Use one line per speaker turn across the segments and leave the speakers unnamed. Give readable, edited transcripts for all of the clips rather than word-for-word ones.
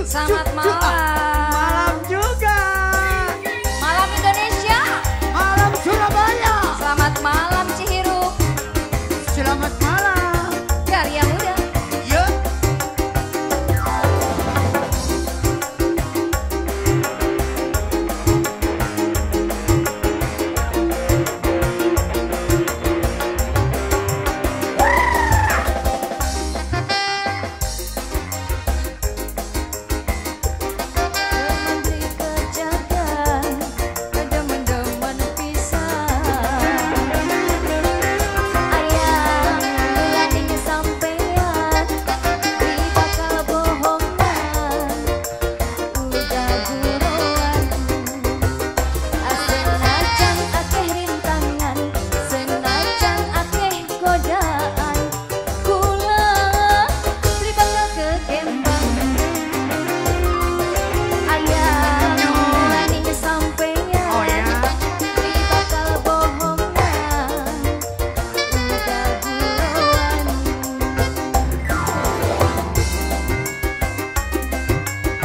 Selamat malam.
Malam juga.
Malam Indonesia.
Malam Surabaya.
Selamat malam Cihirup.
Selamat malam
Karya Muda.
Yuk.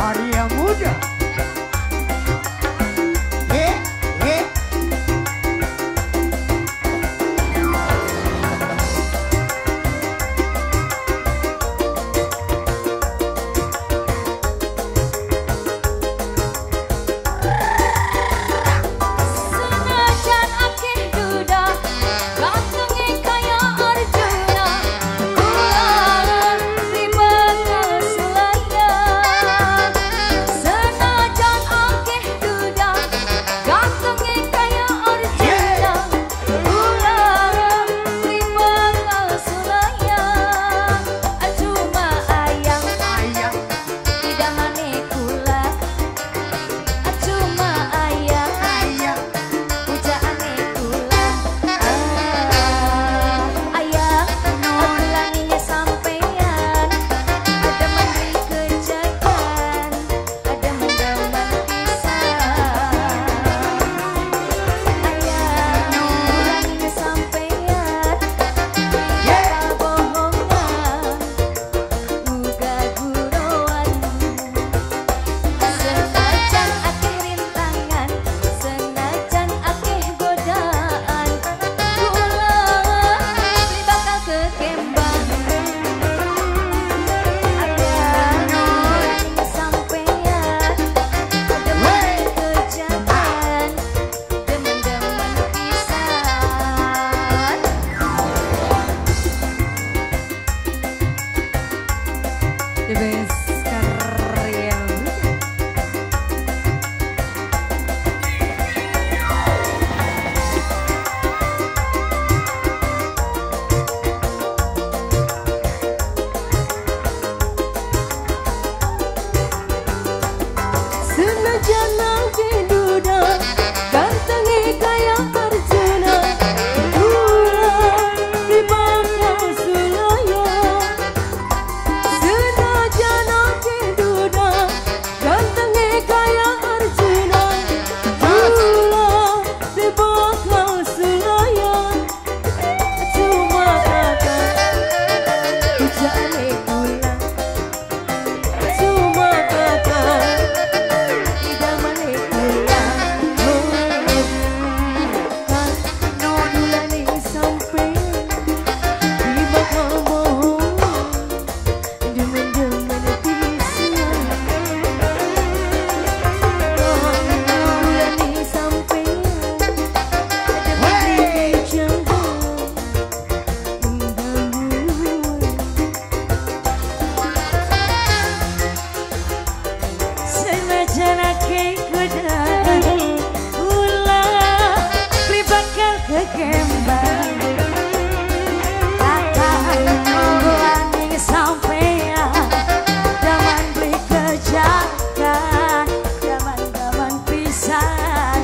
Karya Muda.
Senajan akeh duda, gantenge kaya Arjuna, kula bli bakal sulaya. Senajan akeh duda, gantenge kaya Arjuna, kula bli bakal sulaya. Cuma ayang
Ayang
idamane kula, cuma ayang
ayang
pujaane kula. Ayang ulangnya sampean, ada menteri kejagan, ada mendaman pisan. Ayang ulangnya sampean, bakal bohongan, uga guruan. Senajan akeh rintangan, senajan akeh godaan, kula bli bakal kekembang. Ayang ulangnya sampean, ada menteri kejagan, demen-demen pisan.
The best Karya Muda. Senajan akeh duda, gantenge kaya Arjuna, kula bli bakal sulaya. Senajan akeh duda, gantenge kaya Arjuna, kula bli bakal sulaya. Cuma kakak pujaane kula, cuma kakak idamane kula. Nulane sampean, bli bakal bohong, demen-demen pisan. Nulane sampean, ada menteri kejagan, unggal-unggal. Senajan akeh godaan, kula bli bakal kekembang. Kakak nulane sampean, daman bli kejagan, daman-daman pisan.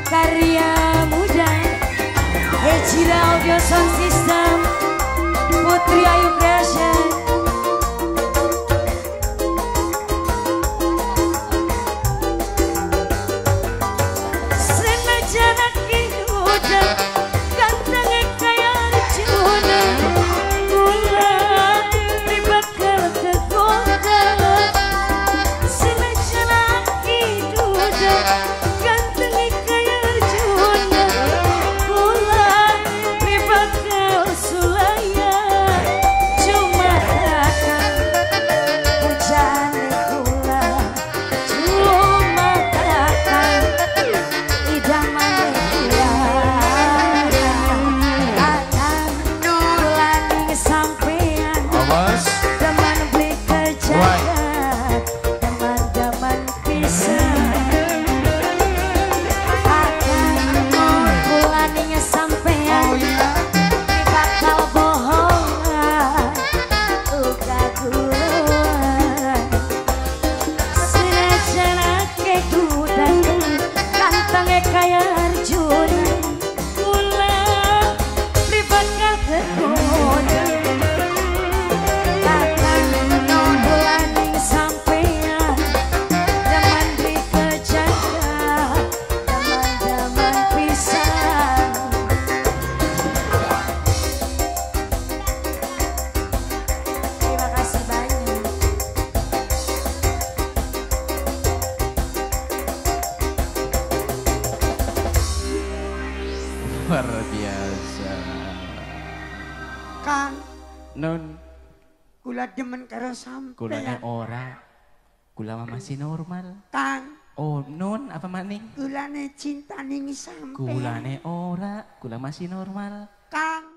Karya Muda, Hejira Audio Sound System, Putri Ayu Creation. Senajan akeh pisan. Kakang kula ning sampean bakal bohongan uga kula. Senajan akeh dudan gantenge kaya Arjuna, kula beli bakal kegoda. Kakang kula ning sampean demen dikejaga, demen-demen pisan. Terima kasih banyak.
Luar biasa.
Kang,
Nun,
kula demen karo sampean.
kulane ora. Kula mah masih normal.
Kang,
Oh, nun apa maning?
kulane cinta ning sampean.
Kulane ora, kula masih normal.
Kang,